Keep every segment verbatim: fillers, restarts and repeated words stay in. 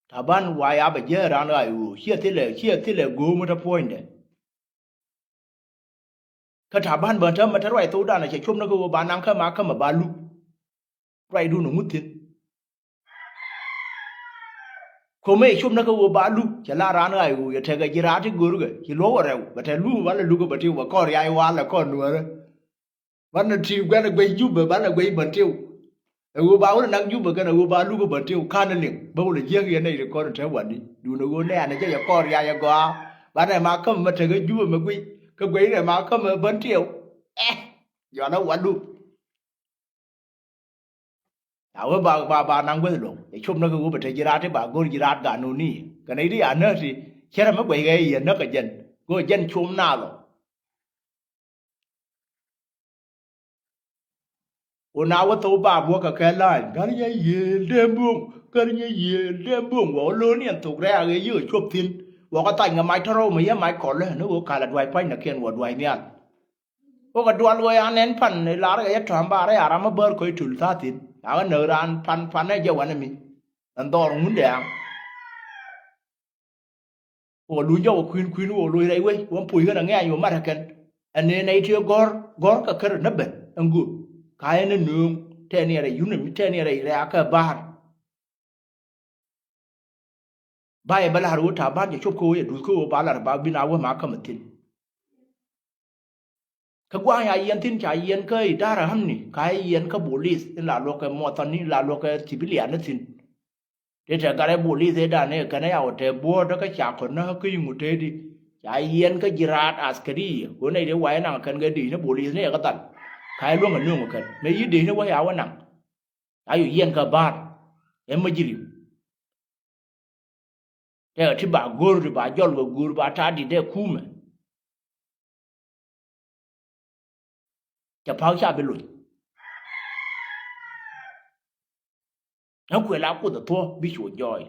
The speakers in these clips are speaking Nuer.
Taban wa ya bɛ jiɛ ran ɣa̱c ɣöö ciɛ thilɛ, ciɛ thilɛ go̱o̱mä te puɔ̱nydɛ. Kä Taban bä täämɛ te ruac thokdan a cɛ cop ni kä ɣöö ba naŋ kä ma kä ma ba luk. Ruacdun a ŋut thi̱n. Ko̱mɛ cop ni kä ɣöö ba luk cɛ la ran ɣa̱c ɣöö yɛ tekɛ ji̱ raat ti görkɛ ci luɔ̱k ɛ rɛw bɛ te luk bä lɛ luk bä ti bä kɔn riac walɛ kɔn nuäärä. Banɛ ti guɛn guɛc Jubɛ banɛ guɛc Bäntiw. Ɛ ɣöö ba wä naŋ Jubɛ kɛn ɛ ɣöö ba luk Bäntiw ka̱n liŋ bä wä lɛ jiäk yɛn nɛy ri kɔn te wani. Duundɛ ɣöö nɛ̈ɛ̈n ɛ jɛ yɛ kɔn riac ɛ gɔaa. Banɛ ma kämɛ mɛ tekɛ Jubɛ mɛ guic kä guɛcnɛ ma kämɛ Bäntiw. Ɛ jɔalɛ wa luk. A wee ba ba ba naŋ gueth lo̱ŋ ɛ cop näk ɛ wee bɛ te ji̱ raat ti ba go̱r ji̱ raat ganuni. Kɛnɛ i̱ ti a näk ti cärɛ mi guɛc kɛ i̱ yɛ näk kɛ jɛn go̱r jɛn com naath ɔ. Wä na wä thok ba buɔ̱k kɛ kɛ la̱a̱ny gär nyɛ yiëël dee buɔ̱ŋ gär nyɛ yiëël dee buɔ̱ŋ wä wä lo̱o̱n yɛn thok rɛ̈ɛ̈k ɛ yiëë cuɔp thi̱n. Wä kɛ thany kɛ mac tɔ̱rɔw mi yɛ mac kɔl lä ni wä kal a duac pa̱ny nɛ kiɛn wä duac nhial. Wä kɛ dual wä yan nɛn pan i̱ lar kɛ yɛ tɔ̱a̱ŋ ba rɛy a ram mi bäär kɔc tul tha̱a̱ thi̱n. Yakɛ näk raan pan pan ɛ jɛ wanɛ mi ɛn dhɔr ŋundɛ aŋ. Wä luny jɔk wä kui̱n kui̱n wä loc rɛy wec wä puc kɛn a ŋɛ̈ny wä mat kɛn. Ɛn ni nɛy ti gɔ̱r gɔ̱r kɛ kär ni ben ɛn gööp ka ɛn ni nööŋ tɛn ni rɛy yunɛ mi tɛn ni rɛy rɛy a kɛ ba̱a̱r. Ba yɛ bä la̱r ɣöö ta̱a̱ ba̱a̱r jɛ cop kä ɣöö yɛ duth kä ɣöö ba la̱r ba bin a wä ma käm thi̱n. Kä gua̱a̱ny a yiɛn thi̱n ca yiɛn kä idara amni ka yiɛn kä bolis in la luɔk kɛ muɔthɔni in la luɔk kɛ civilian ni thi̱n. Ti te garɛ bolis ëëdan ëë kɛn ɛ yaw te buɔ̱ɔ̱t kä ca kɔn näk kä yiŋ wä tëëdi ca yiɛn kä ji̱ raat askari ɣöö nɛy ti wa̱i̱ naŋ kɛn kɛ dec ni bolis ni ɛ kä dhal. Ka ɛ luäŋ ɛ nööŋ kɛn mëë yi̱ dec ni wä ya wä naŋ. Ca yɔ yiɛn kä ba̱a̱r ɛ mäjiri. Tɛkɛ ti ba go̱r ti ba jɔl kɛ go̱r ba ta̱a̱ dit dee kumɛ. Cɛ pa̱a̱k ca bi loc. Ɛ kuël a kuoth ɛ thuɔ̱k bi cu jɔɔy.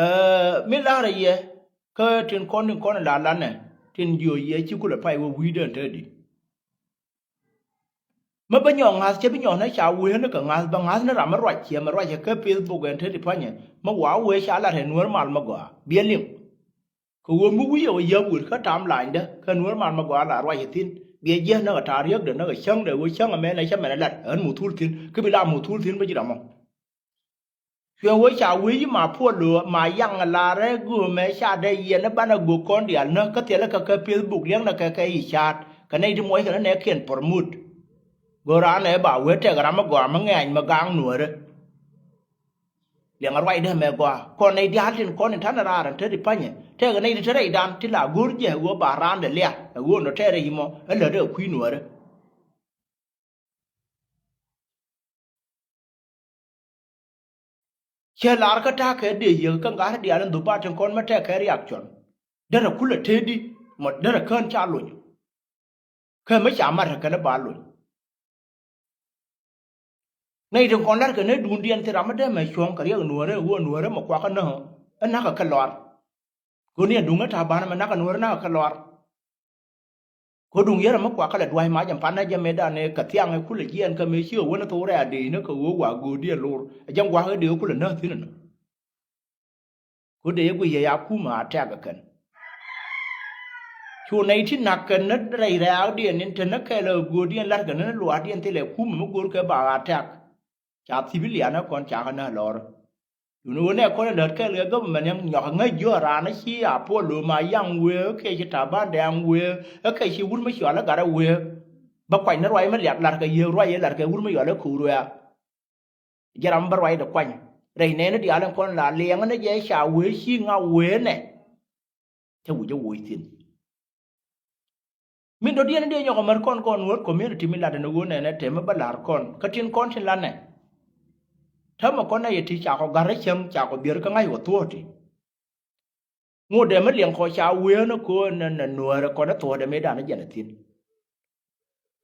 Ɛ mi la̱rä yɛ kä tin kɔn tin kɔn la lanɛ tin jiö yɛ ci kulɛ pay wä wi̱i̱dɛn te di. Mä bä nyɔk ŋa̱th cä bi nyɔk nä ca wee ni kɛ ŋa̱th bä ŋa̱th ni ram mi ruac ciɛ mi ruac kä Facebook ɛn te ti pa̱nyɛ mä wa wee ca lat ɛ nuäär mal mi gɔaa biɛ liŋ. Kɛ ɣöö mi wi̱i̱ ɛ wä yäk wër kä tam lanydä kä nuäär mal mi gɔaa la ruac ɛ thi̱n biɛ jiäk näk ɛ ta̱a̱ riäkdɛ näk ɛ cäŋdɛ ɣöö cäŋ ɛmɛn ɛ cä mɛn ɛ lat ɣän muthul thi̱n kä bi la muthul thi̱n bä ji̱ ram ɔ. Cuɛ wee ca wee yi ma puɔl lo̱o̱ ma yaŋ ɛ la rɛɛ göömɛ ca dee yiɛn ɛ banɛ gök kɔn diaal näk kä thilɛ kɛ kɛ Facebook liɛŋnɛ kɛ kɛ i̱ caat kɛ nɛy ti muɔc kɛ ni nɛɛkiɛn promote. Go̱o̱r raan ɛ ba wee tɛk ram mi gɔaa mi ŋɛ̈ny mi gaŋ nuäärä. Liɛŋ a ruacdä mɛ gɔaa kɔn nɛy diaal tin kɔn in ta̱nɛ raar ɛn te ti pa̱nyɛ tɛk nɛy ti te rɛydan ti la go̱o̱r jɛ ɛ ɣöö ba raan dɛ liak ɛ ɣöö nɔ tɛɛrɛ yi mɔ ɛ lätdɛ ɛ kui̱ nuäärä. Cɛ lar kä ta̱a̱ kɛ dee yiëk kä ŋa̱th diaal in dhop ba tin kɔn mä tɛk kɛ reaction. Derɛ kulɛ tëëdi mɔ derɛ kään ca lony. Kä mi ca mat kɛn ba lony. Nɛy tin kɔn la̱rkɛ ni duundiɛn thil ram mi dee mɛ cuɔ̱ŋ kɛ riɛk nuäärä ɣöö nuäärä mɛ kuakä näk ɛ na̱kɛ kɛ lɔar. Koni ɛn duŋ ɛ ta̱a̱ banɛ mɛ na̱kɛ nuäärä na̱kɛ kɛ lɔar. Kä duŋ yärä mi kuakä lɛ dua̱c mac ɛn panɛ jɛ mëëdan ɛ kɛ thiaŋ ɛ kulɛ jiɛɛn kä mëë ci ɣä wänä thok rɛy a dee inä kɛ ɣöö wa göödiɛn lor ɛ jɛn gua̱a̱k ɛ dee kulɛ näk thi̱n ɛnɔ. Kä dee guic yɛ ya kumɛ a tɛk ɛ kɛn. Cu nɛy ti nak kɛn ni rɛy rɛ̈ɛ̈kdiɛn in te ni kɛl ɛ göödiɛn la̱rkɛ ni luaakdiɛn thilɛ kumɛ mi go̱o̱rkɛ ba a tɛk. Ca civilian ɛ kɔn cakɛ näk lɔr. Yun ɣöö nɛ kɔn in lät kɛɛl kɛ government yɛn nyɔk ŋäc jiö raan ci a puɔl lo̱o̱ ma yaŋ wee kɛ ci ta̱a̱ ban dɛɛŋ wee kɛ ci wut mi cɔal ɛ gat ɛ wee. Bä kuany ni ruac mi liak lar kɛ yiëë ruac ɛ lar kɛ wut mi yɔal ɛ ko̱o̱r wee a. Jɛ ram bä ruacdɛ kuany rɛy nɛɛni diaal in kɔn la liɛŋä ni jɛ ca wee ci ŋa wee nɛ. Cä wi̱c ɛ woc thi̱n. Min dɔ̱diɛn in diɛ nyɔk ɛ mär kɔn kɔn wä community mi latdɛ ni ɣöö nɛnɛ tɛmɛ bä la̱r kɔn kä tin kɔn tin lanɛ. Täämɛ kɔn nɛ yɛ ti cakɔ ga̱r rɛ cäŋ cakɔ bier kä ŋa̱c wä thuɔ̱ɔ̱ti. Ŋot dee mi liɛŋ kɔ ca wee ni köö nɛ nɛ nuäärɛ kɔn ɛ thuɔ̱ɔ̱dɛ mëëdan ɛ jɛn ɛ thi̱n.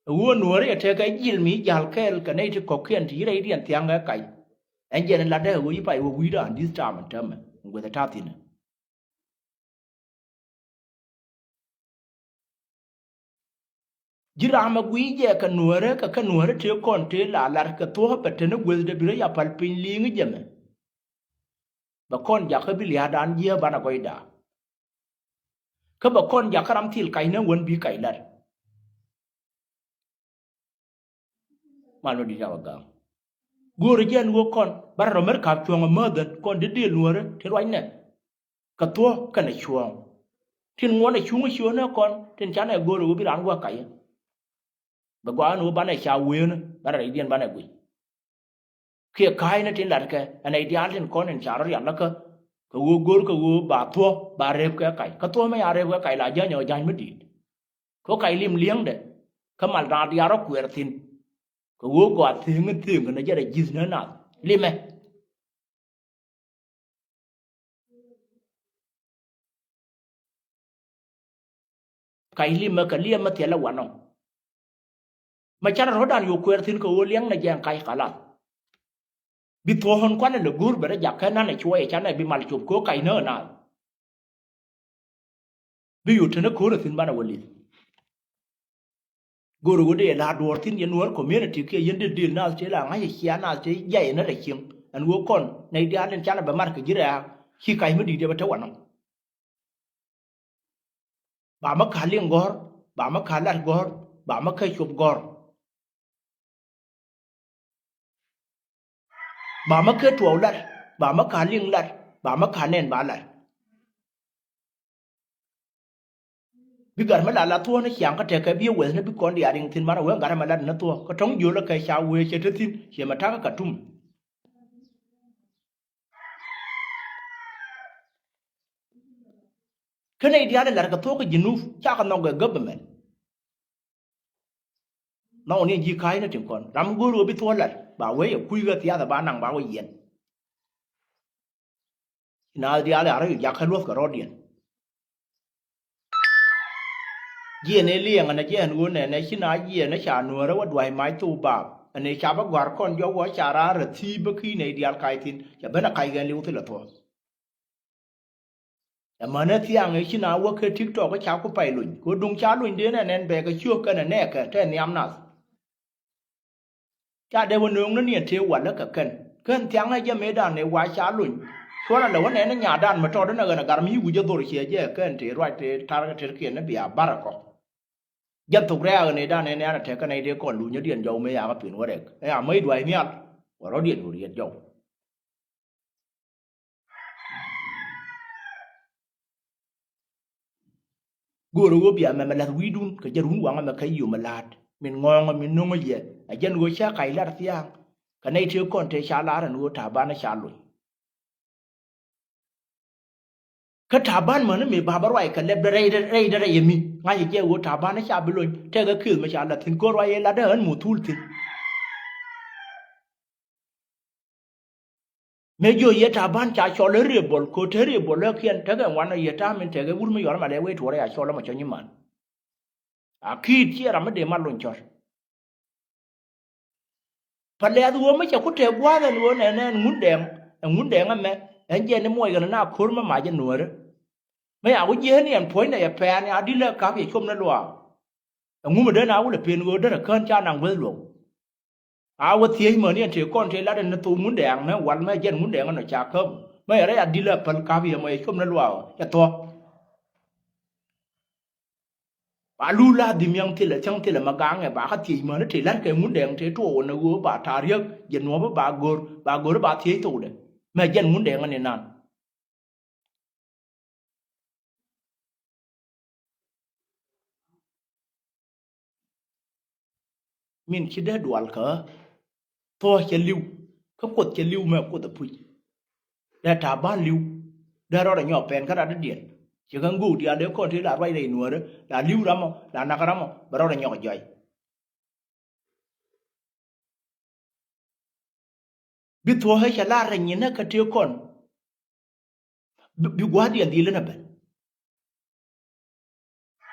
Ɛ ɣöö nuäärä yɛ tekɛ jil mi jal kɛɛl kɛ nɛy ti kɔ̱kiɛn ti ci rɛydiɛn thia̱ŋkɛ kac. Ɛn jɛn in latdɛ ɛ ɣöö ci pay wä wi̱i̱dan this time in täämɛ in gueth ɛ ta̱a̱ thi̱n ɛ. Ji̱ ram ɛ guic jɛ kɛ nuäärä kɛ kɛ nuäärä tëë kɔn tëë la lar kɛ thuɔ̱k bɛ te ni guethdɛ bi rɔ ya pal piny li̱i̱ŋ jɛ mɛ. Bɛ kɔn jakä bi lia̱a̱dan jiääk banɛ gɔcda. Kä bɛ kɔn jakä ram thil kac ni wän bi kac lat. Mal mi di̱t a bɛ ga̱a̱ŋ. Go̱o̱rä jɛ ɛn ɣöö kɔn banɛ rɔ mer ka̱p cuɔ̱ŋ amäthä kɔn di dil nuäärä ti ruacnɛ. Kɛ thuɔ̱k kɛnɛ cuɔ̱ɔ̱ŋ. Tin ŋuɔ̱n ɛ cuŋ ciötni kɔn tin canɛ go̱o̱rä ɣöö bi raan gua̱a̱k kac. Bɛ gɔaa ɛn ɣöö banɛ ca wëëni banɛ rɛydiɛn banɛ guic. Kiɛ ka̱a̱cni tin latkɛ ɛ nɛy diaal tin kɔn in ca rɔ rialikä. Kɛ ɣöö go̱o̱rkɛ ɣöö ba thuɔ̱k ba rep kɛ kac. Kä thuɔ̱k mi ca rep kɛ kac la jäny ɔ jäny mi di̱i̱t. Kɛ ɣöö kac lim li̱eŋdɛ. Kä mal da̱a̱n diaal rɔ kuɛɛr thi̱n. Kɛ ɣöö gɔaa thi̱eŋ thi̱eŋ kɛ nɛ jɛ rɛ ji̱th ni nath limɛ. Kac limɛ kɛ liɛmɛ thiɛlɛ wanɔ. Mɛ canɛ rɔ̱dan yo̱o̱ kuɛɛr thi̱n kɛ ɣöö liɛŋnɛ jɛ ɛn kac kalath. Bi thuɔ̱ɔ̱n kuanɛ lɛ go̱o̱r bɛ rɔ jakä nanɛ cuɔyɛ canɛ bi mal cop kɛ ɣöö kac ni ɣä naath. Bi yo̱o̱ te ni ko̱r ɛ thi̱n banɛ wä li̱th. Go̱o̱r ɛ ɣöö dee la duɔ̱ɔ̱r thi̱n yɛn Nuäär community kiɛ yɛn dee dil naath tëë la ŋa̱c ɛ cia naath tëë jay ɛ nä rɛ cieŋ ɛn ɣöö kɔn nɛy diaal in canɛ bɛ mar kɛ ji̱ rɛ̈ɛ̈k. Ci kac mi di̱i̱t ɛ bɛ te wanɔ. Ba mä ka̱ liŋ gɔ̱r, ba mä ka̱ lat gɔ̱r, ba mä kä cop gɔ̱r. Ba mä kä tuɔɔk lat, ba mä ka̱ liŋ lat, ba mä ka̱ nɛn ba lat. Bi gat mä la la thuɔ̱k ni ciaŋ kä tɛkɛ bi weth ni bi kɔn diaal riŋ thi̱n man a wee gat mä lat ni thuɔ̱k kä tɔ̱ŋ jiöl kɛ ca wee cɛ te thi̱n ciɛ mä ta̱kä Katum. Kä nɛy diaal in la̱r kɛ thuɔ̱k kä Jinub cakɛ nhɔk kɛ government. Nhɔk ni ji̱ ka̱a̱cni tin kɔn ram go̱o̱r ɣöö bi thuɔ̱k la̱r ba wee yɛ kui̱ ɣä thiath ɛ ba naŋ ba wä yiɛn. Ci naath diaal a rɔ yɛ jakä luɔ̱thkɛ rɔ̱diɛn. Jiɛn ëë liɛŋ ɛn ɛ jɛ ɛn ɣöö nɛnɛ ci na jiɛn ɛ ca Nuäärä wä dua̱c mac thok baap ɛn ëë ca bä gɔ̱a̱r kɔn jɔk wä ca raar ɛ thi̱i̱p bä ki̱i̱ nɛy diaal kac thi̱n cɛ ben ɛ kac ɣɛn li̱w thilɛ thuɔ̱k. Ɛmänä thiaŋ ëë ci na wä kɛ TikTok kä ca ku pay lony kɛ duŋ ca lony dee nɛn ɛn bɛɛkɛ ciök kɛn ɛ nɛɛkɛ tɛ nhiam nath. Ca dee wä nööŋ ni niɛn tëë walä kɛ kɛn kɛn thiaŋ ɛ jɛ mëëdan ëë wa ca lony. Cuɔ̱n alɛ wä nɛn ni nyaatdan mi tɔɔt ni ɣän ɛ gar mi wi̱c ɛ dhor ciɛ jɛ kɛn tëë ruac tëë tarkɛ tërkiɛn ni bia bar ɛ kɔk. Jɛ thok rɛ̈ɛ̈k ɛ nɛydan ëë nɛn ɛ tɛk kɛn ɛ dee kɔn luny ɛ diɛn jɔw mëë yakɛ pi̱n wä rɛk ɛ a mäc dua̱c nhial. Wä rɔ̱diɛn wä riɛt jɔw. Go̱o̱rä ɣöö bia mɛmɛ la̱th wi̱i̱dun kɛ jɛ run waŋä mɛ kä yio̱mɛ la̱a̱t min ŋɔ̱ɔ̱ŋä min no̱ŋä yɛ ɛ jɛn ɣöö cä kac la̱r thia̱a̱ŋ. Kɛ nɛy tëë kɔn tëë ca la̱r ɛn ɣöö ta̱a̱ banä ca loc. Kä ta̱a̱ ban mäni mëë ba bä ruac kɛ lɛpdä rɛydä rɛydä rɛy ɛmi ŋa̱cä jɛ ɣöö ta̱a̱ banä ca bi loc tɛkɛ kieth mɛ ca la̱th thi̱n kɛ ruac ëë la̱tdä ɣän mothul thi̱n. Mëë jiö yɛ ta̱a̱ ban ca cɔl ɛ riebol ko̱ te riebol ɛ kiɛn tekɛ ŋuan ɛ yɛ ta̱a̱ min tekɛ wur mi yɔr malɛ wee tuɔrɛ ya cɔl ɛmɔ cɔ nyiman. A ki̱i̱t ciɛ ram mi dee mal luny cɔr. Pɛ lɛth ɣöö mi cɛ ku tɛk gua̱a̱th ɛn ɣöö nɛn ɛn ŋun dɛŋ ɛn ŋun dɛŋ ɛmɛ ɛn jɛn ni muɔc ɣän ɛn a ko̱r mi mac ɛn nuäärä. Mi a ku jiɛɛn ni ɛn puɔ̱cnɛ yɛ pɛɛn ya di̱t lɛ ka̱p yɛ com ni luaak. Ɛŋu mi dee na wulɛ pen ɣöö derɛ kään ca naŋ gueth luɔ̱k. A wä thiec mäni ɛn tëë kɔn tëë lat ɛn ni thok ŋundɛɛŋ ni wal mɛ jɛn ŋundɛɛŋ ɛn ɔ ca käp. Mɛ yɛ rɛy a di̱t lɛ päl ka̱p yɛ mɔ yɛ com ni luaak ɔ yɛ thuɔ̱k. Ba lu la dhim yɛŋ thilɛ thiäŋ thilɛ mɛ gaŋɛ ba kä thiec mäni tëë lat kɛ ŋundɛɛŋ tëë tuɔɔk ɛn ɣöö ba ta̱a̱ riäk jɛ nuɔ̱ɔ̱p ba go̱r ba go̱r ba thiec thokdɛ. Mɛ jɛn ŋundɛɛŋ ɛn inan. Min ci dee dual kä thuɔ̱ɔ̱c cɛ li̱w kä kuoth cɛ li̱w mɛ kuoth apuc. Dee ta̱a̱ ba̱n li̱w dee rɔɔdɛ nyɔk pɛn kä rat dee diɛn. Ci kä ŋuuk diaal dee kɔn ti la ruac rɛy nuäärä la li̱w ramɔ la nak ramɔ bɛ rɔɔdɛ nyɔk jɔy. Bi thuɔ̱k ɛ cɛ lar rɛy nyinä kä tëë kɔn. Bi, bi gua̱a̱thdiɛn dhil inɛ ben.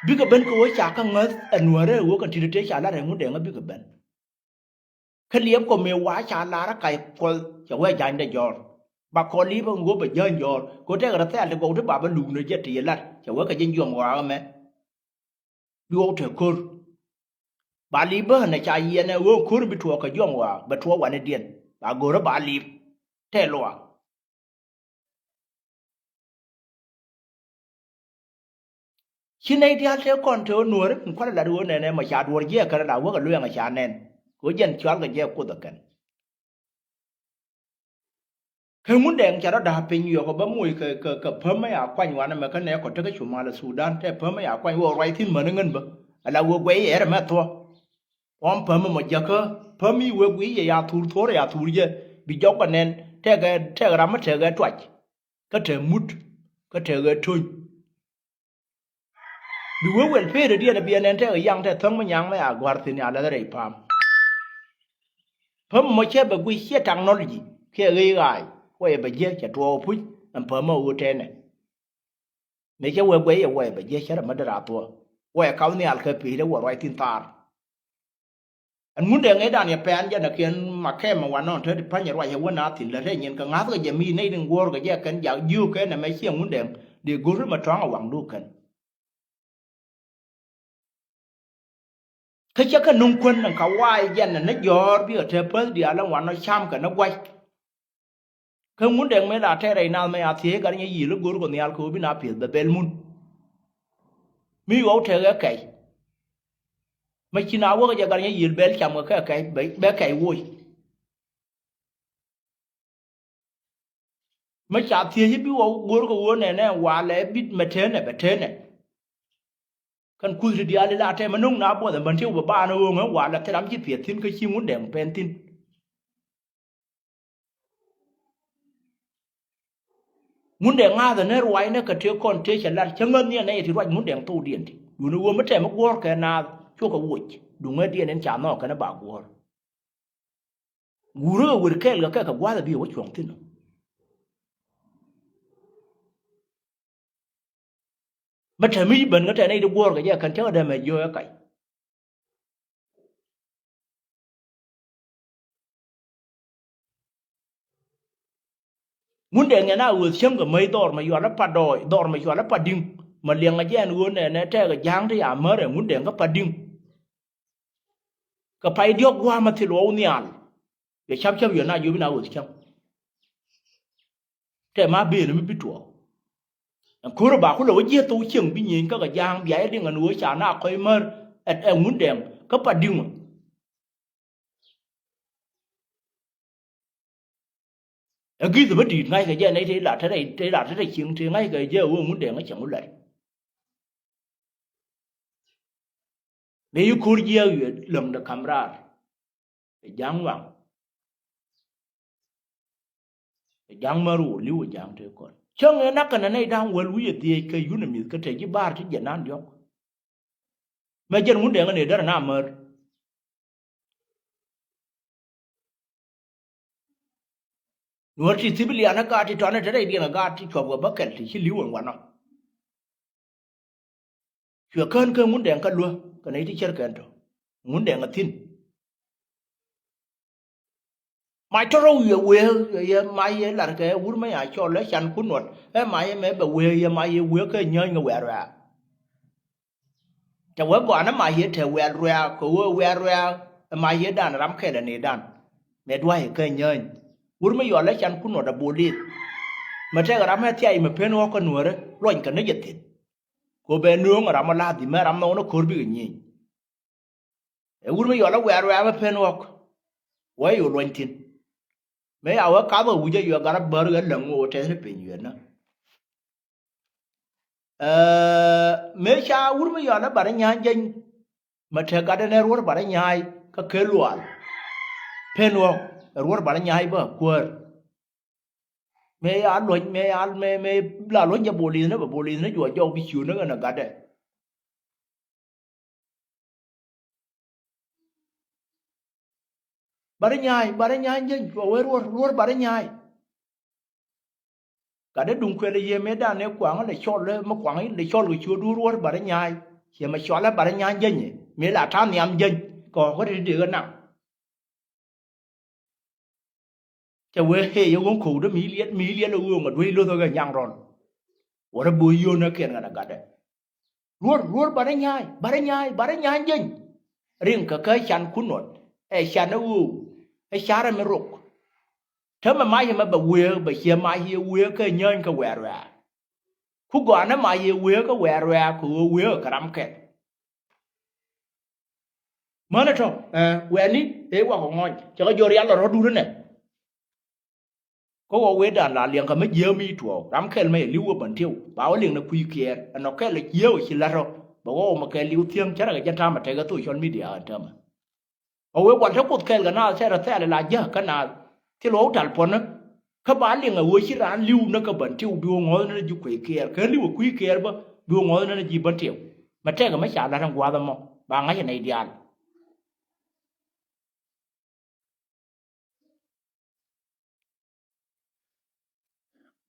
Bikɛ ben kɛ ɣöö ca kä ŋäth ɛ nuäärä ɛ ɣöö kɛn ti̱t tëë ca lar rɛy ŋundɛɛŋä bikɛ ben. Kä liɛp kɔ mëë wa ca lar ɛ kac kuɔth cɛ wee jany dee jɔɔr. Ba kɔ li̱p ɛ ŋuɔ̱p ɛ jäny jɔɔr kɛ ɣöö tɛkɛ rɛ thɛɛl ti gɔw ti ba bä luk ni jɛ ti yɛ lat cɛ wee kɛ jɛ jiɔm ɣɔaa ɛmɛ. Bi ɣɔw te ko̱r. Ba li̱p bä nɛ ca yiɛn ɛ ɣöö ko̱r bi tuɔɔk kɛ jiɔm ɣɔaa bɛ tuɔɔk wanidiɛn ba go̱rä ba li̱p. Tɛɛ luaak. Ci nɛy diaal tëë kɔn tëë ɣöö Nuääri, min kualɛ lat ɣöö nɛnɛ mɔ ca duɔ̱ɔ̱r jiɛɛk kɛn la wäkɛ lueeŋ ca nɛn. Kɛ ɣöö jɛn cɔalkɛ jɛ Kuoth ɛ kɛn. Kɛ Ŋundɛŋ ca rɔ da̱a̱p piny yɔkɔ bä moc kɛ, kɛ, kɛ päm mi ya kuany wanɛ mɛ kä nɛɛkɔ tekä Cumal Sudan, tɛ päm mi ya kuany wä ruac thi̱n mäni ŋän bä. Ala wä guɛy ɛrɛ mɛ thuɔ. Ɣɔm päm mɔ jäkä, päm i̱ wek wi̱i̱ yɛ ya thur thuɔ̱ɔ̱r ya thur jɛ, bi jɔk kɛ nɛn, tɛkɛ, tɛkɛ ram mi tɛkɛ tuac. Kä tɛ mut, kä tɛkɛ töny. Bi wee wel peet ɛ diɛn ɛ biɛ nɛn tɛk ɛ yaŋ tɛ thäŋ mi nyaŋ mɛ a gua̱r thi̱n a läth rɛy pa̱a̱m. Päm mɔ cɛ bɛ guic ciɛ technology kiɛ ɣëy ɣaay, wä yɛ bɛ jiɛ cɛ tuɔɔk puc ɛn päm mɔ ɣöö tɛnɛ. Mëë cɛ wee guɛy yɛ wä yɛ bɛ jiɛ cɛ rɛ mä dee raa thuɔɔ. Wä yɛ kap nhial kɛ pi̱i̱t ɛ wä ruac thi̱n thaar. Ɛn Ŋundɛŋ ëëdan yɛ pɛn jɛn ɛ kiɛn makɛm ɛ wanɔn te ti pa̱ny ɛ ruac ɛ wä na thi̱n lät ɛ nyin kɛ ŋa̱thkɛ jɛ mi nɛy tin guɔ̱ɔ̱rkɛ jɛ kɛn jak jiöök kɛn ɛmɛ ciɛ Ŋundɛŋ dee go̱r ri mɛ tɔ̱a̱ŋ ɛ waŋdu kɛn. Kä cä kɛ nuŋ kuän ɛn ka waay jɛn ɛ ni jɔ̱ɔ̱r bikɛ te päth diaal ɛn wanɔ cam kɛ ni gua̱c. Kä Ŋundɛŋ mëë la tɛɛr rɛy naath mɛ a thiec gat nyɛ yiël i̱ go̱r kɔ nhial kɛ ɣöö bi na piɛth bɛ bɛl mun. Mi yuɔw tekɛ kɛc. Mɛ ci na wäkä jɛ gat nyɛ yiël bɛl cam kɛ kɛ kɛc bɛ, bɛ kɛc woc. Mɛ ca thiec i̱ bi wä go̱r kɛ ɣöö nɛnɛ walɛ bit mɛ tënɛ bɛ tënɛ. Kɛn kuth ti diaal ila tɛmɛ no̱ŋ na buɔth ɛmɛn ti wä ba ni ɣööŋ ɛ walɛ thil ram ci piɛth thi̱n kä ci Ŋundɛŋ pɛn thi̱n. Ŋundɛŋ ŋa̱thä ni ruacnɛ kɛ tëë kɔn tëë cɛ lat cä ŋäth niɛn nɛ yɛ ti ruac Ŋundɛŋ thokdiɛn ti. Duundɛ ɣöö mi tɛmɛ guɔ̱ɔ̱r kɛ naath cukɛ woc duŋɛ diɛn in ca nhɔɔk kɛn ba guɔ̱ɔ̱r. Guurä kɛ wer kɛɛl kɛ kɛ kɛ gua̱a̱th ɛ bi wä cuɔ̱ŋ thi̱n ɔ. Bä tɛm i̱ ben kä tɛn i̱ di guɔ̱ɔ̱r kɛ jɛ kɛn cäŋ dämɛ jiöö ɛ kac. Ŋundɛŋ yɛn a ɣööth cäŋ kɛ mäc dhɔr mɛ yual ɛ pa dɔɔc dhɔr mɛ yual ɛ pa di̱ŋ. Mɛ liɛŋ ɛ jɛ ɛn ɣöö nɛnɛ tɛɛk ɛ ja̱a̱ŋ ti a mär ɛ Ŋundɛŋ kä pa di̱ŋ. Kɛ pay diɔ̱k gua̱a̱mä thil ɣɔw nhial. Yɛ cap cap yɛ na yop in a ɣöth cäŋ. Tɛ ma ben mi bi tuɔɔk. Ɛn ko̱rä ba kulɛ wä jiɛth thok cieŋ bi nyieny kä kɛ ja̱a̱ŋ bia yɛ diŋ ɛn ɣöö ca na kɔc mär ɛ, ɛ Ŋundɛŋ kä pa di̱ŋ ɔ. Ɛ gi̱th bä di̱i̱t ŋa̱ckɛ jɛ nɛy te lat te rɛy te lat te rɛy cieŋ te ŋa̱ckɛ jɛ ɣöö Ŋundɛŋ ɛ cɛ ŋu lat. Mëë yi ko̱r jiääk yɛ läŋdɛ ka̱m raar. Ɛ ja̱a̱ŋ waŋ. Ɛ ja̱a̱ŋ mär wä li̱w ɛ ja̱a̱ŋ tëë kɔn. Cäŋ ɛ nak kɛnɛ nɛy da̱ŋ wäl wi̱cɛ dhiec kɛ yunimi̱th kä te ji̱ ba̱a̱r ti jɛ nan diɔ̱k. Mɛ jɛn Ŋundɛŋ ɛ nɛ därɛ na mär. Nuɔ̱r ti civilian ɛ gaat ti tɔnɛ te rɛydiɛn ɛ gaat ti cuɔp kɛ bäkɛl ti ci li̱w ɛn wanɔ. Cuɛ kään kä Ŋundɛŋ kä luä kɛ nɛy ti cär kɛn tɔ. Ŋundɛŋ ɛ thi̱n. Mac tɔ̱rɔw yɛ wee yɛ mac yɛ lar kɛ wur mɛ ya cɔl ɛ can kun nuɔt ɛ mac yɛ mɛ bɛ wee yɛ mac yɛ wee kä nyääny kɛ wɛɛr wɛɛr. Tɛ wee gɔaa ni mac yɛ tɛ wɛɛr ruɛɛk kɛ ɣöö wɛɛr ruɛɛk ɛ mac yɛ dan ram kɛl ɛ ni dan. Mɛ dua̱c ɛ kä nyääny wur mi yɔl ɛ can kun nuɔt ɛ bolith. Mɛ tɛk ram ɛ thiac mɛ pen ɣɔ̱k kä nuäärä luɔny kɛ ni jɛ thi̱n. Kɛ ɣöö bɛ nööŋ ɛ ram ɛ la̱th dhi̱mɛ ram nhɔk ni ko̱r bikɛ nyieny. Ɛ wur mi yɔl ɛ wɛɛr wɛɛk ɛ pen ɣɔ̱k. Wee yɛ luɔny thi̱n. Mëë ya wee kath ɛ wi̱c ɛ yuɛ gat ɛ bär ɣä läŋ ɣöö tɛth ni piny yuetnä. Ɛɛ, mëë ca wur mi yɔl ɛ Bari Nya̱a̱ny jeny. Mɛ te gat ɛn ɛ ruɔ̱r Bari Nya̱a̱ny kä kel lual. Pen ɣɔ̱k ɛ ruɔ̱r Bari Nya̱a̱ny bä kuäär. Mëë ya luɔ̱ny mëë ya mëë mëë la luɔ̱ny jɛ bolith ni bɛ bolith ni juɔc jɔk bi ciöt ni ɣän ɛ gat ɛ. Bari Nya̱a̱ny, Bari Nya̱a̱ny jeny, cua wee ruɔ̱r, ruɔ̱r Bari Nya̱a̱ny. Gat dee duŋ kuɛl ɛ yee mëë dan ëë kuaŋ lɛ cɔl lɛ mi kuaŋ in lɛ cɔl kɛ ciötdu ruɔ̱r Bari Nya̱a̱ny. Ciɛ mɛ cɔl lɛ Bari Nya̱a̱ny jeny ɛ mëë la ta̱a̱ nhiam jeny kɛ ɣɔ̱k kä ti dee ɣä naŋ. Cɛ wee hee yɛ ɣöŋ ko̱o̱k dee mi liɛl mi liɛl ɛ ɣööŋ ɛ duec lo̱th ɛ ɣä nyaŋ rɔl. Wä rɛ bo̱o̱c yio̱o̱n ɛ kiɛn ɣän ɛ gatdɛ. Ruɔ̱r, ruɔ̱r Bari Nya̱a̱ny, Bari Nya̱a̱ny, Bari Nya̱a̱ny jeny. Riŋ kɛ kä can kun nuɔt ɛ can ɛ ɣööŋ ɛ carɛ mi rok. Täämɛ mac ɛmɛ bɛ wëë bɛ ciɛ mac yɛ wëë kä nyääny kɛ wɛɛr wɛɛr. Ku Ku gɔaa ni ma yɛ wee kä wɛɛr wɛɛr kɛ ɣöö wee kɛ ram kɛl. Mänɛ tɔ, ɛ, wɛɛni, ɛ wakɔ ŋɔny, cɛ kɛ jɔr yal lɔ rɔ̱ durä nɛ. Kä wä wee dan la liɛŋ kä mi jiääk mi tuɔɔk, ram kɛl mɛ yɛ li̱w wä bän tiw, ba wä liŋ ni kui̱ kiɛɛr, ɛnɔ kɛl jiääk wä ci la̱t rɔ, bɛ wä wä mɛ kɛl li̱w thiäŋ, cä rɛ kɛ jɛ ta̱a̱m ɛ tɛkɛ social media ɛn täämɛ. Ɛ wee wal te Kuoth kɛɛl kɛ naath tɛɛr ɛ thɛɛl ɛ la jäk kä naath thil ɣɔw tal puɔ̱nä. Kä ba liŋ ɛ ɣöö ci raan li̱w näk kä bän tiw bi wä ŋɔ̱ɔ̱th ni ji̱ kuec kiɛɛr kɛ li̱w ɛ kui̱ kiɛɛr bä bi wä ŋɔ̱ɔ̱th ni ji̱ bän tiw. Mɛ tɛkɛ mɛ ca la̱t ɛn gua̱a̱th ɛmɔ ba ŋa̱c ɛn nɛy diaal.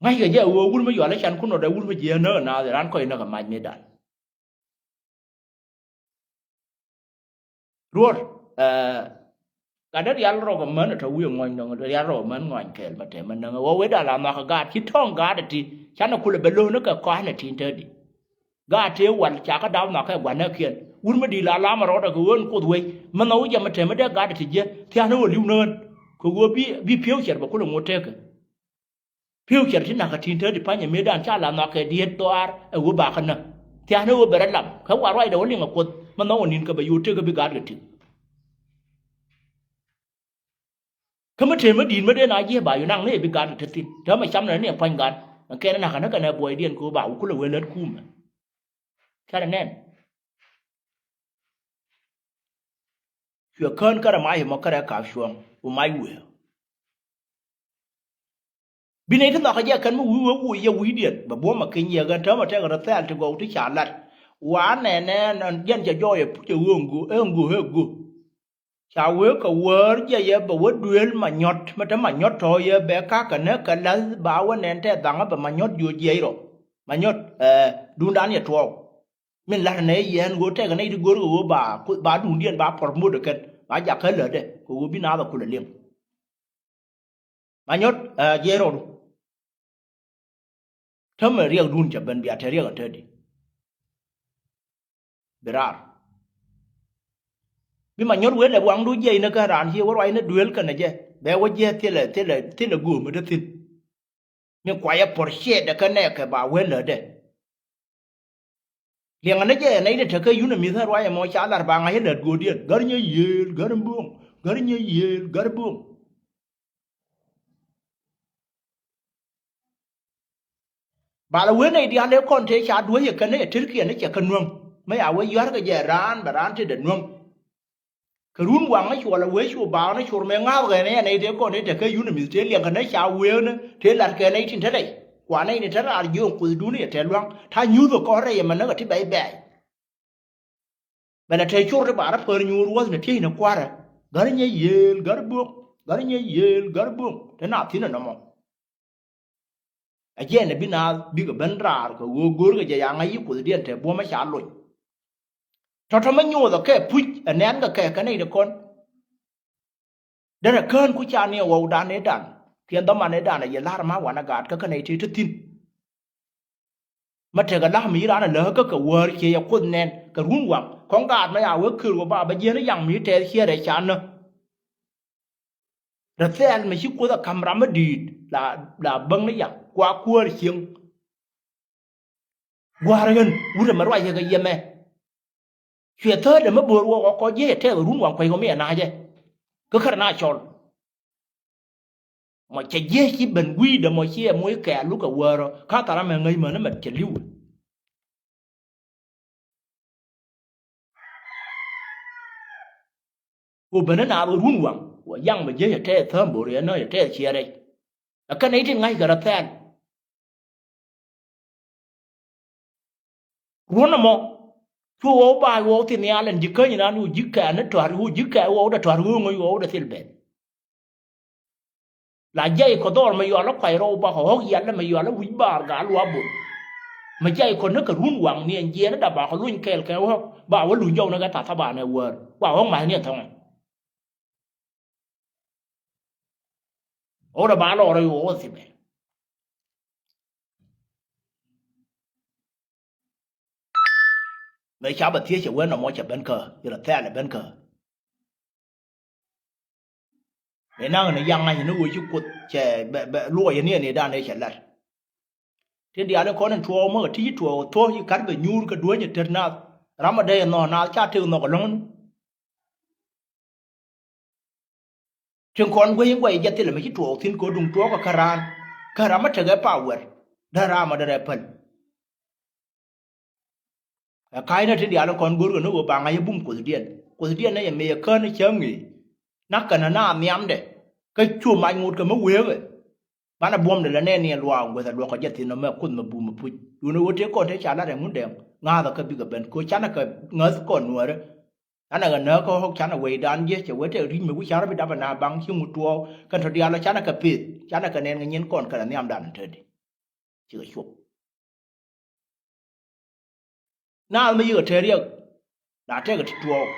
Ŋa̱ckɛ jɛ ɣöö wur mi yual i̱ can kun nɔt ɛ wur mi jiɛ näk ɛ naath ɛ raan kɔc näk ɛ mac mëëdan. Ruɔ̱r, ɛ, gat dee rial rɔk ɛmän ɛ tɔ wi̱i̱ ŋuɔ̱ny nɔŋ dee rial rɔk ɛmän ŋuany kɛɛl mɛ tɛmɛ näŋ ɛ ɣöö wee da̱a̱ la nhɔakä gaat ci tɔ̱ɔ̱ŋ gaat ɛ ti canɛ kulɛ bɛ lo̱o̱n ni kɛ kɔa̱a̱n ɛ tin te di. Gaat tëë wal ca kä dap nhɔakä ɛ gua̱n näkiɛn. Wur mi di̱i̱t la lam ɛ rɔɔdɛ kɛ ɣöö ɛn Kuoth wec mi nhɔk wi̱c ɛmɛ tɛmɛ dee gaat ɛ ti jiɛ thia̱a̱n ɛ ɣöö li̱w ni ɣän. Kɛ ɣöö bi, bi pi̱ew cɛr bɛ kulɛ ŋot tekɛ. Pi̱ew cɛr ti na̱k kä tin te di pa̱ny ɛ mëëdan ca la nhɔak kɛ diet dhɔaar ɛ ɣöö bakä näk. Thia̱a̱n ɛ ɣöö bɛ rɔ lam kä wa ruacdɛ wä liŋ ɛ Kuoth mi nhɔk ɛ ni̱n kɛ bɛ yo̱o̱ tekɛ bi gaat kɛ ti̱k. Kä mi tëë mi di̱i̱t mi dee na jiɛ ba yu naŋ ni ɛ bi gaat kɛ te thi̱n te mɛ cam nɛ ni ɛ pa̱ny gaat. Ɛn kɛn ɛ na̱k kä näk kɛn ɛ buɔydiɛn kɛ ɣöö ba wä kulɛ wee lät kuumɛ. Canɛ nɛn. Cuɛ kään kärɛ mac ɛmɔ kärɛ kap cuɔ̱ɔ̱ŋ wä mac wëë. Bi nɛy ti nhɔakä jɛ kɛn mi wi̱i̱ wee woc yɛ wi̱i̱diɛn bɛ buɔ̱m ɛ keny yɛ ɣän täämɛ tɛk rɔ thɛɛl ti gɔw ti ca lat. Wa nɛnɛ nɔn jɛn cɛ jɔɔy ɛ puc ɛ ɣöö ŋö ɛ ŋö ɛ ŋö. Ca wee kɛ wäär jɛ yɛ bɛ wä duëël Manyɔt mi te Manyɔt tɔ̱ yɛ bɛ ka̱kä näk kɛ la̱th ba wä nɛn tɛ dhaŋä bɛ Manyɔt jiö jiɛc rɔ. Manyɔt, ɛ, duundan yɛ tuɔɔk. Min la̱t nɛ yɛn ɣöö tɛkɛ nɛy ti go̱rkɛ ɣöö ba, ba duundiɛn ba promote kɛn ba jakä lätdɛ kɛ ɣöö bi naath ɛ kulɛ liŋ. Manyɔt, ɛ, jiɛc rɔɔdu. Täämɛ riɛkdun cɛ ben bia te riɛk ɛn te di. Bi raar. Bi Manyɔt wee lɛ waŋdu jiɛc ni kɛn raan ci wä ruac ni duel kɛnɛ jɛ bɛ wä jiɛc thilɛ, thilɛ, thilɛ gööm mi te thi̱n. Mi kuayɛ puɔ̱r ciɛɛtdɛ kä nɛɛkɛ ba wee lätdɛ. Liɛŋɛ ni jɛ nɛy ni tekä yun ɛ mi̱th ɛ ruac ɛmɔ ca lar ba ŋa̱c ɛ lät göödiɛn gär nyɛ yiëël gär buɔ̱ŋ gär nyɛ yiëël gär buɔ̱ŋ. Bal ɛ wee nɛy diaal ëë kɔn tëë ca duäc ɛ kɛn ɛ tërkiɛn ɛ cɛ kɛ nuäŋ. Mä ya wee yua̱rkɛ jɛ raan bɛ raan tëëdɛ nuäŋ. Kɛ run waŋä cuɔl ɛ wee cu baaknä cur mëë ŋa̱a̱th ɣɛn ɛ nɛy tëë kɔn tëë tekä yun ɛ mi̱th tëë liɛŋkɛ nä ca wëënä tëë la̱rkɛ nɛy tin te rɛy. Kua nɛy ni te raar jiööŋ kuothdun ɛ tɛ̈th lua̱ŋ ta̱ nyuuth ɛ kɔn rɛy ɛmɛ näk ɛ ti bɛ̈c bɛ̈ɛ̈c. Bɛ lɛ te cor ti ba rɔ pär nyuur wäth ni tiecni kua̱rä. Gär nyɛ yiëël gär buɔ̱ŋ gär nyɛ yiëël gär buɔ̱ŋ te na thi̱n ɛnɔmɔ. Ɛ jɛn ɛ bi naath bikɛ ben raar kɛ ɣöö görkɛ jɛ ya ŋa̱c yi kuothdiɛn te buɔ̱mä ca lony. Tɔ̱tɔ̱ mä nyothɛ kɛ puc ɛ nɛn kɛ kɛ kɛ nɛy ti kɔn. Derɛ kään ku ca ni ɛ ɣɔwdan ëëdan kiɛn dhɔman ëëdan ɛ yɛ la̱r ma wanɛ gaat kä kɛ nɛy ti te thi̱n. Mä tekɛ la̱k mi ci raan ɛ läk kä kɛ wäär ciɛ yɛ kuoth nɛn kɛ run waŋ kɔŋ gaat mä ya wee kër wä ba bä jiɛn yaŋ mi tɛth ciɛ rɛc ca nä. Rɛ thɛɛl mi ci kuoth ɛ ka̱m ram mi di̱i̱t la, la bäŋ ni yaŋ kua kuäär cieŋ. Gua̱a̱r ɣän wut ɛmɛ ruac yɛ kɛ yɛmɛ. Cuɛ thäär dee mä bo̱o̱r wä ɣɔk kɔ jiɛc ɛ tɛth run waŋ kuec kɔ mi ɛ na̱a̱cɛ. Kä kärɛ na cɔl. Mɔ cɛ jiɛc ci ben wi̱i̱dɛ mɔ ci ɛ moc kɛɛl lukɛ wäärä. Ka thar amɛ ŋäc män mɛ cɛ li̱w. Ku ben ni naath run waŋ wä yaŋ mɛ jiɛc ɛ tɛth thäm bo̱o̱r yɛ nä yɛ tɛth ciɛ rɛc. Ɛ kɛn nɛy tin ŋa̱ckɛ rɔ thɛɛl. Ruɔ̱n ɛmɔ cu ɣɔw ba̱a̱c ɣɔw thi̱n nhial ɛn ji̱ käny inan ɣöö ji̱ kɛɛl ni tɔ̱a̱r ɣöö ji̱ kɛɛl ɣɔw dɛ tɔ̱a̱r ɣöö ŋöc ɣɔw dɛ thil bɛth. La jiɛc kɔ dhɔr mɛ yual ɛ kuac rɔw bakɔ ɣɔ̱k yal ɛmɛ yual ɛ wi̱c baar gal luaak bo̱l. Mɛ jiɛc kɔ ni kɛ run waŋ ni ɛn jiɛɛn ɛ dap bakɔ luny kɛɛl kɛ ɣɔ̱k ba wä luny jɔw ni kɛ tha̱a̱ tha̱a̱ banɛ wäär wa ɣɔ̱k ma̱th ni ɛn thɔ̱ŋɛ. Ɣöö rɛ ba lɔɔr rɛy ɣöö wä thimɛ. Mëë ca bɛ thiec cɛ wen nɔmɔ cɛ ben kä yɛlɛ thɛɛl ɛ ben kä. Mëë naŋ ni yaŋ ŋa̱c ni ɣöö ci kuoth cɛ bɛ, bɛ luɔc ni ɛn i̱dan ëë cɛ lat. Ti diaal in kɔn in tuɔɔk mä kɛ ti ci tuɔɔk thuɔ̱k ci ka̱r bɛ nyuur kɛ duäny ɛ tet naath. Ram a dee ɛ nhɔk naath ca tëk nhɔk ɛlɔ̱ŋni. Tin kɔn guey in guay jɛ thilɛ mi ci tuɔɔk thi̱n kɛ duŋ tuɔɔk kɛ kä raan. Kä ram a tekɛ power. Dee ram a dee rɛ päl. Ɛ ka̱cnɛ tin diaal in kɔn go̱rkɛ ni ɣöö ba ŋa̱c ɛ bum kuothdiɛn. Kuothdiɛn nɛ yɛ mëë yɛ kään cäŋ ëë. Nak kɛn ɛ na nhiamdɛ. Kä cu mac ŋot kɛ mi wëëkɛ. Banɛ buɔ̱mdɛ lɛ nɛɛni ɛ luaak guäth ɛ luɔk kɛ jɛ thi̱n nɔmɛ kuoth mɛ bum ɛ puc. Duundɛ ɣöö tëë kɔn tëë ca lat ɛ ŋundɛŋ. Ŋa̱thɛ kä bikɛ ben kɛ ɣöö canɛ kɛ ŋäth kɔn nuäärä. Canɛ kɛ nääk kä ɣɔ̱k canɛ wecdan jiäc cɛ wee tɛk ri̱c mi wi̱c ca̱r bi dap ɛ na baŋ ci ŋut tuɔɔk. Kɛn tɔ diaal ɔ canɛ kɛ peth. Canɛ kɛ nɛn kɛ nyin kɔn kɛn ɛ nhiamdan ɛ tetdi. Cikɛ cuɔp. Naath mi yikɛ tɛɛr riɛk la tɛkɛ ti tuɔɔk.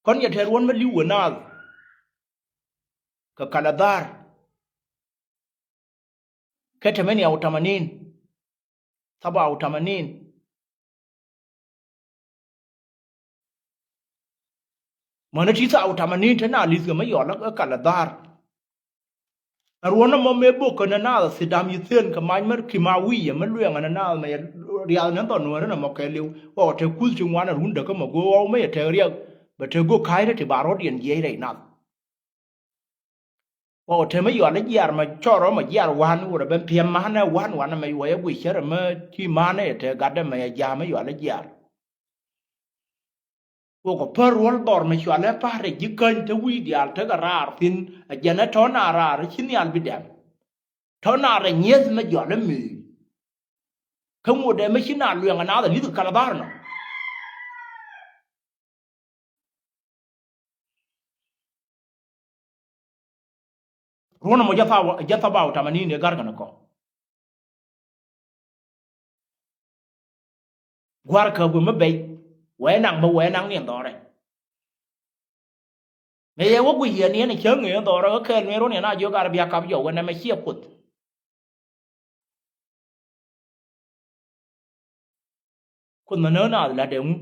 Kɔn yɛ tɛɛr wän mi li̱w wä naath. Kɛ kal a dha̱a̱r. Kɛ tɛmɛni a wä tamanin. Thaba a wä tamanin. Mäni ti thaw tamanin te na li̱thkɛ mi yɔl ɛ kal ɛ dha̱a̱r. Ɛ ruɔ̱n ɛmɔ mëë bok kɛ nɛ naath ɛ thi̱n dam yi thi̱n kɛ mac mär ki ma wi̱i̱ yɛ mi luɛŋ ɛ nɛ naath mɛ yɛ riath ni dhɔn nuääri nɛ mɔ kɛɛliw. Wä kɛ te kuth ti ŋuan ɛ run däkä mɔ go̱o̱k ɣɔw mi yɛ tɛk riɛk bɛ te go̱o̱k ka̱a̱cdä ti ba rɔ̱diɛn jiɛc rɛy nath. Wä kɛ te mi yɔal i̱ jiaar mɛ cɔrɔ mɛ jiaar wa̱n wurɛ ben piɛm ma̱nɛ wa̱n wa̱n mɛ wä yɛ guic cärɛ mɛ ci ma̱nɛ yɛ te gatdɛ mɛ yɛ ja̱a̱ mi yɔal i̱ jiaar. Wä kɛ pär ruɔ̱l dhɔr mɛ cualɛ pa̱a̱t rɛ ji̱ käny te wi̱i̱ diaal tekɛ raar thi̱n. Ɛ jɛn ɛ tɔ̱ na raar ci nhial bi dɛm. Tɔ̱ na rɛ nyieth mɛ jɔal ɛ mëë. Kä ŋot ɛ mɛ ci na luɛŋ ɛ naath ɛ li̱th kɛ kal ɛ dha̱a̱r nɔ. Ruɔ̱n ɛmɔ jɛ thaba, jɛ thaba wä tamanin ɛ ga̱rkɛ ni kɔ. Gua̱rkɛ bä mi bɛc wee naŋ bä wee naŋ ni ɛn dhɔrɛ. Mëë yɛ wä guic yɛ ni ɛn cäŋ ëë dhɔrɛ kä kɛɛl ni ruɔ̱n yɛn a jiök ar bia kap jɔw wä nɛmɛ ciɛ kuoth. Kuoth mɛ nääk naath la̱t ɛŋu?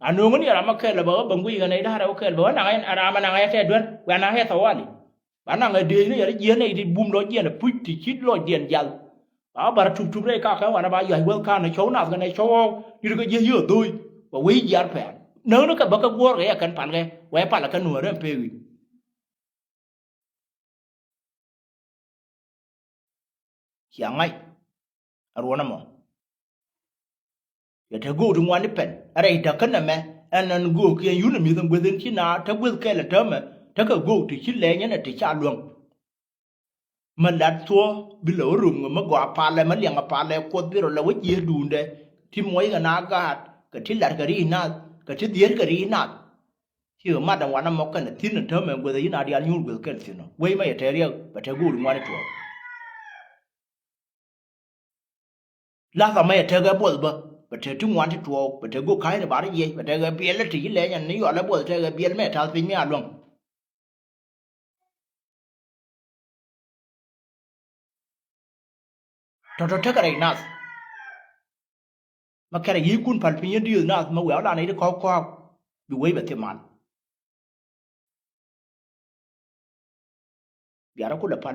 A nööŋä ni ram ɛ kɛl ɛ bɛ ɣä bäŋ guic ɣän ɛ i̱ da̱rɛ wä kɛl bɛ ɣä naŋ ɛ ram ɛ naŋ ɛ tɛ duer wɛ naŋ ɛ thawali. Ba naŋ ɛ dëëc ni yɛr jiɛn ɛ i̱ ti bum lɔ jiɛn ɛ puc ti ci lɔ jiɛn jal. Ba bar tup tup rɛy ka kɛ wanɛ ba yuac wäth ka̱n ɛ cɔw naath kɛn ɛ cɔw ɣɔw. Ni ti kɛ jiɛth yio̱o̱ dho̱o̱c wɛ wec jiar pɛɛr nääk ni kɛ bä kɛ guɔ̱ɔ̱r kɛ yɛ kɛn palkɛ wɛ palɛ kɛ nuäär ɛn pek i̱. Cia ŋa̱c. Ɛ ruɔ̱n ɛmɔ. Yɛ te göök ti ŋuan i̱ pɛn. Ɛ rɛy täkä nɛmɛ. Ɛn ɛn göök kiɛn yun ɛ mi̱th ɛn gueth in ci na te gueth kɛl ɛ täämɛ. Tekɛ göök ti ci lɛny ɛn ɛ ti ca luäŋ. Mä lat thuɔ̱ɔ̱ bi lɛ wä ro̱ŋ mä gɔaa palɛ mä liɛŋ ɛ palɛ kuɔth bi rɔ lɛ wä jiëër duundɛ. Ti muɔckɛ na gaat kɛ ti latkɛ ri nath kɛ ti dhieerkɛ ri nath. Cikɛ mat ɛn wanɛ mɔ kɛnɛ thi̱n ɛn täämɛ gueth ɛ yi̱n a diaal nyuur gueth kɛl thi̱n ɔ. Wec mɛ yɛ tɛɛr riɛk bɛ tɛɛr göök ti ŋuan ti tuɔɔk. Lath amɛ yɛ tɛɛk ɛ buɔth bä bɛ tɛɛk ti ŋuan ti tuɔɔk bɛ tɛɛk göök ka̱cni ba ri jiɛc bɛ tɛɛk ɛ biɛl ɛ ti ci lɛɛny ɛn ni yɔal ɛ buɔth tɛɛk ɛ biɛl mɛ ta̱th piny mi a luäŋ. Tɔ̱tɔ̱ tekɛ rɛy nath. Mä kɛrɛ yi̱kun pal piny in diöth nath mä wɛ̈ɛ̈ ɔ la nɛy ti kɔ̱k kɔ̱a̱k bi wec bɛ thim mal. Biarä kulɛ pal.